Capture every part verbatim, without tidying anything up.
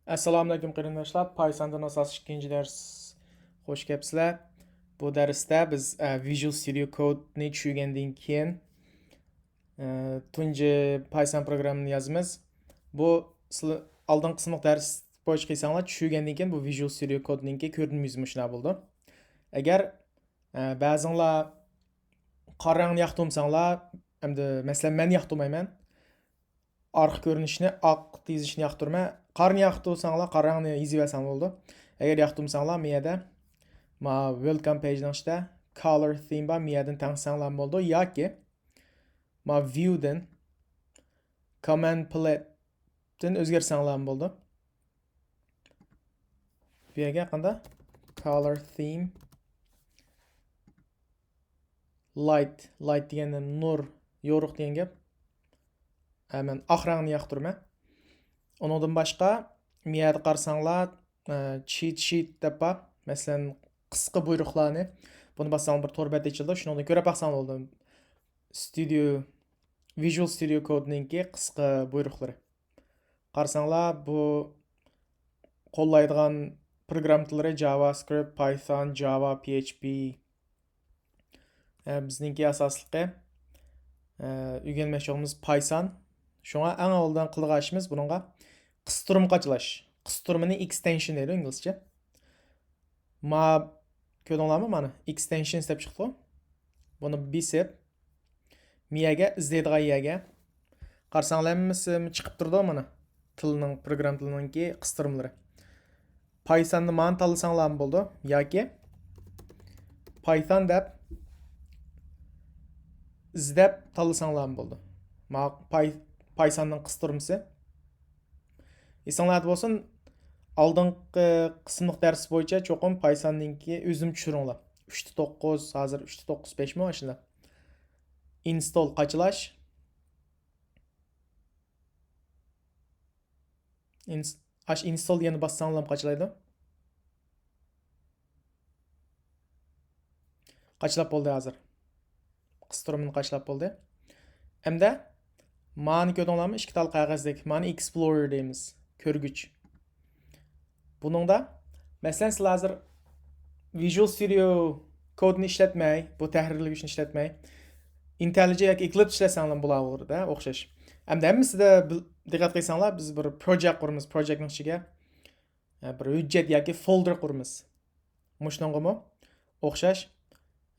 ئەسسالامۇئەلەيكۇم قېرىنداشلار، پايساندىن ئاساس ئىككىنچى دەرس. خوش كەپسىلەر. بۇ دەرستە بىز، ئە، ۋىژۇئال ستۇدىيو كودنى چۈشەنگەندىن كېيىن، ئە، تۇنجى پايسان پروگراممىنى يازىمىز. بۇ سىلەر ئالدىنقى قىسىملىق دەرس بويىچە قىلساڭلار، چۈشەنگەندىن كېيىن بۇ ۋىژۇئال ستۇدىيو كودنىڭكى كۆرۈنمە يۈزى مۇشۇنداق بولىدۇ. ئەگەر، ئە، بەزىڭلار قارا رەڭنى ياقتۇرمىساڭلار، ئەمدى مەسىلەن، مەن ياقتۇرمايمەن. ئارقا كۆرۈنۈشنى ئاق يېزىشنى ياقتۇرىمەن. قارىنى ياقتۇرساڭلار، قارا رەڭنى يېزىۋەرسەڭلار بولىدۇ. ئەگەر ياقتۇرمىساڭلار، مۇ يەردە، ما، ۋېلكام پېيجنىڭ ئىچىدە كالور ثىم بار، مۇ يەردىن تەڭشىسەڭلار بولىدۇ. ياكى، ما، ۋيۇدىن، كوماند پالېتتىن ئۆزگەرتسەڭلار بولىدۇ. بۇ يەرگە قانداق؟ كالور ثىم. لايت، لايت دېگەندە نۇر، يورۇق دېگەن گەپ. ھە، مەن ئاق رەڭنى ياقتۇرىمەن. ئۇنىڭدىن باشقا، مۇ يەردە قارىساڭلار، ئە، چىت شىت دەپ بار. مەسىلەن، قىسقا بۇيرۇقلارنى. بۇنى باسساڭلار بىر تور بەت ئېچىلىدۇ. شۇنىڭدىن كۆرۈپ باقساڭلار بولىدۇ. ستۇدىيو، ۋىژۇئال ستۇدىيو كودنىڭكى قىسقا بۇيرۇقلىرى. قارىساڭلار، بۇ قوللايدىغان پروگرامما تىللىرى جاۋاسكرىپت، پايثون، جاۋا، پي ئېچ پى. ئە، بىزنىڭكى ئاساسلىقى، ئە، ئۆگەنمەكچى بولغىنىمىز پايسان. شۇڭا ئەڭ ئالدىن قىلىدىغان ئىشىمىز بۇنىڭغا قىستۇرما قاچىلاش. قىستۇرمىنى ئېكستېنشن دەيدۇ ئىنگلىزچە. ما، كۆردۈڭلارمۇ مانا؟ ئېكستېنشنس دەپ چىقتىغۇ. بۇنى بېسىپ، مۇ يەرگە، ئىزدەيدىغان يەرگە. قارىساڭلار ھەممىسى چىقىپ تۇرىدۇ مانا. تىلنىڭ، پروگرامما تىلىنىڭكى قىستۇرمىلىرى. پايساننى مانا تاللىساڭلارمۇ بولىدۇ. ياكى پايسان دەپ ئىزدەپ تاللىساڭلارمۇ بولىدۇ. ما پاي-، پايساننىڭ قىستۇرمىسى. ئېسىڭلاردا بولسۇن، ئالدىنقى قىسىملىق دەرس بويىچە چوقۇم پايساننىڭكى ئۆزۈم چۈشۈرۈڭلار. ئۈچتە توققۇز، ھازىر ئۈچتە توققۇز، بەشمۇ ئاشۇنداق. ئىنستول قاچىلاش. ئىنس-، ئاش ئىنستول دېگەننى باسساڭلام قاچىلايدۇ. قاچىلاپ بولدى ھازىر. قىستۇرمىنى قاچىلاپ بولدى. ئەمدى مانى كۆردۈڭلارمۇ؟ ئىككى تال قەغەزدەك. مانى ئېكسپلورېر دەيمىز. كۆرگۈچ. بۇنىڭدا، مەسىلەن، سىلەر ھازىر ۋىژۇئال ستۇدىيو كودنى ئىشلەتمەي، بۇ تەھرىرلىگۈچنى ئىشلەتمەي، ئىنتېللىجەي ياكى ئېكلىپس ئىشلەتسەڭلار بولاۋېرىدۇ، ئوخشاش. ئەمدى ھەممىسىدە بىل-، دىققەت قىلساڭلار، بىز بىر پروجېكت قۇرىمىز، پروجېكتنىڭ ئىچىگە، ئە، بىر ھۆججەت ياكى فولدېر قۇرىمىز. مۇشۇنىڭغىمۇ ئوخشاش،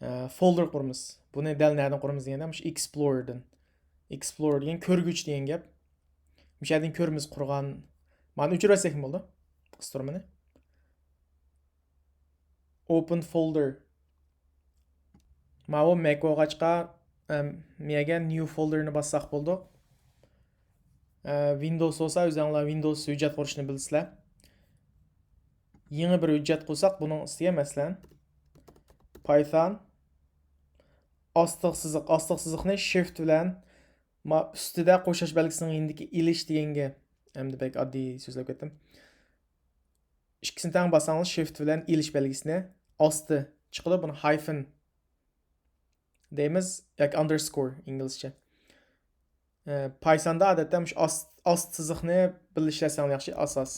ئە، فولدېر قۇرىمىز. بۇنى دەل نەدىن قۇرىمىز دېگەندە، مۇشۇ ئېكسپلورېردىن. ئېكسپلورېر دېگەن كۆرگۈچ دېگەن گەپ. مۇشۇ يەردىن كۆرىمىز قۇرغان. مانا ئۆچۈرۈۋەتسەكمۇ بولىدۇ قىستۇرمىنى. ئوپېن فولدېر. ماۋۇ مەك بولغاچقا، ئەم، مەيەگە نيۇ فولدېرنى باسساق بولدى. ئە، ۋىندوۋس بولسا، ئۆزۈڭلار ۋىندوۋس ھۆججەت قۇرۇشنى بىلىسىلەر. يېڭى بىر ھۆججەت قۇرساق، بۇنىڭ ئۈستىگە، مەسىلەن، پايثان، ئاستىغا سىزىق، ئاستىغا سىزىقنى شىفت بىلەن، ما، ئۈستىدە قوشاش بەلگىسىنىڭ يېنىدىكى ئېلىش دېگەنگە، ئەمدى بەك ئاددىي سۆزلەپ كەتتىم. ئىككىسىنى تەڭ باسساڭلار، شىفت بىلەن ئېلىش بەلگىسىنى، ئاستى چىقىدۇ، بۇنى ھايفېن دەيمىز ياكى ئاندېرسكور ئىنگلىزچە. ئە، پايساندا ئادەتتە مۇشۇ ئاست، ئاست سىزىقنى بىللە ئىشلەتسەڭلار ياخشى، ئاساس.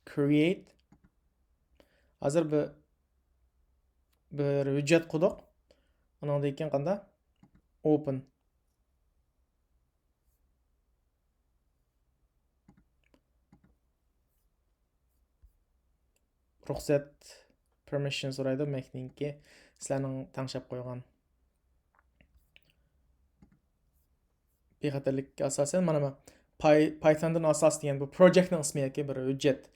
كرىئېيت. ھازىر بىر، بىر ھۆججەت قۇردۇق. ئۇنىڭدىن كېيىن قانداق؟ ئوپېن. رۇخسەت، پېرمىشن سورايدۇ، مەكنىڭكى سىلەرنىڭ تەڭشەپ قويغان بىخەتەرلىككە ئاساسەن، مانا، ما، پاي-، پايثاندىن ئاساس دېگەن بۇ پروجېكتنىڭ ئىسمى ياكى بىر ھۆججەت.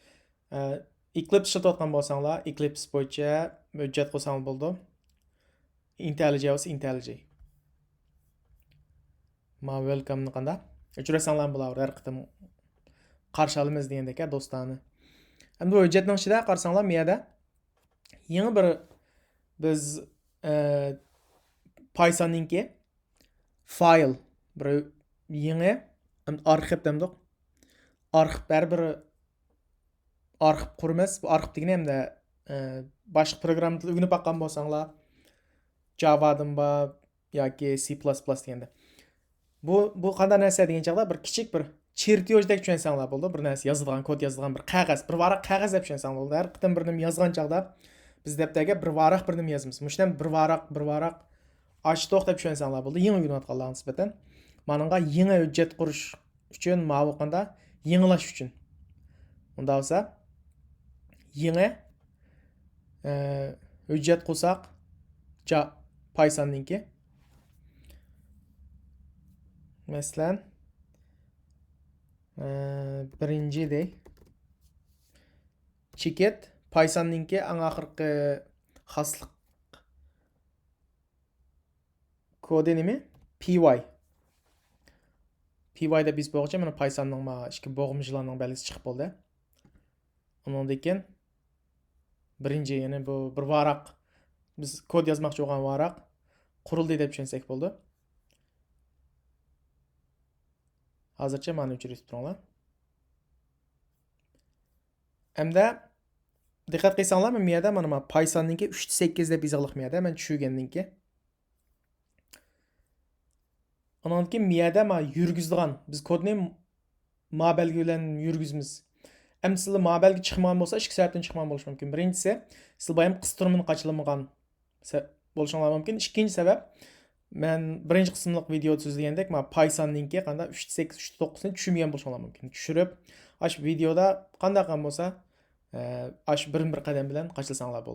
ئە، ئېكلىپس ئىشلىتىۋاتقان بولساڭلار، ئېكلىپس بويىچە ھۆججەت قويساڭلار بولىدۇ. ئىنتېللىجەي بولسا ئىنتېللىجەي. ما ۋېلكامنى قانداق؟ ئۆچۈرسەڭلار بولاۋېرىدۇ، ھەر قېتىم قارشى ئالىمىز دېگەندەك، ھە، دوستانە. ئەمدى بۇ ھۆججەتنىڭ ئىچىدە قارىساڭلار، مۇ يەردە يېڭى بىر بىز، ئە، پايساننىڭكى فايل، بىر يېڭى ئارخىپ دەمدۇق. ئارخىپ، بەرىبىر ئارخىپ قۇرىمىز. بۇ ئارخىپ دېگىنى ئەمدى، ئە، باشقا پروگرامما تىلى ئۆگىنىپ باققان بولساڭلار، جاۋادىن بار ياكى سى پىلەس پىلەس دېگەندە. بۇ، بۇ قانداق نەرسە دېگەن چاغدا بىر كىچىك بىر چېرتيوژدەك چۈشەنسەڭلار بولىدۇ. بىر نەرسە يازىدىغان، كود يازىدىغان بىر قەغەز، بىر ۋاراق قەغەز دەپ چۈشەنسەڭلار بولىدۇ. ھەر قېتىم بىر نېمە يازغان چاغدا بىز دەپتەرگە بىر ۋاراق بىر نېمە يازىمىز. مۇشۇنى بىر ۋاراق، بىر ۋاراق ئاچتۇق دەپ چۈشەنسەڭلار بولىدۇ. يېڭى ئۆگىنىۋاتقانلارغا نىسبەتەن. مانىڭغا يېڭى ھۆججەت قۇرۇش ئۈچۈن، ماۋۇ قاندا يېڭىلاش ئۈچۈن. ئۇنداق بولسا، يېڭى، ئە، ھۆججەت قۇرساق، جا-، پايساننىڭكى. مەسىلەن، ئە، بىرىنچى دەي. چېكىت، پايساننىڭكى ئەڭ ئاخىرقى خاسلىق كودى نېمە؟ پى ۋاي. پى ۋاي دەپ يېزىپ بولغۇچە، مانا پايساننىڭ ما ئىككى بوغمىچىلارنىڭ بەلگىسى چىقىپ بولدى. ئۇنىڭدىن كېيىن بىرىنچى، يەنى بۇ بىر ۋاراق، بىز كود يازماقچى بولغان ۋاراق قۇرۇلدى دەپ چۈشەنسەك بولىدۇ. ھازىرچە مانا ئۆچۈرۈپ تۇرۇڭلار. ئەمدى دىققەت قىلساڭلار، مەن بۇ يەردە مانا، مانا پايساننىڭكى ئۈچتە سەككىز دەپ يېزىقلىق بۇ يەردە، مەن چۈشۈرگەننىڭكى. ئۇنىڭدىن كېيىن بۇ يەردە ما يۈرگۈزىدىغان، بىز كودنى ما بەلگە بىلەن يۈرگۈزىمىز. ئەمدى سىلەر ما بەلگە چىقمىغان بولسا، ئىككى سەۋەبتىن چىقمىغان بولۇشى مۇمكىن. بىرىنچىسى، سىلەر بايام قىستۇرمىنى قاچىلىمىغان سە-، بولۇشۇڭلار مۇمكىن. ئىككىنچى سەۋەب، مەن بىرىنچى قىسىملىق ۋىدېيودا سۆزلىگەندەك، ما پايساننىڭكى قانداق ئۈچتە سەككىز، ئۈچتە توققۇزنى چۈشۈرمىگەن بولۇشۇڭلار مۇمكىن. چۈشۈرۈپ، ئاشۇ ۋىدېيودا قانداق قىلغان بولسا، ئە، ئاشۇ بىرمۇ بىر قەدەم بىلەن قاچىلىساڭلار بولدى.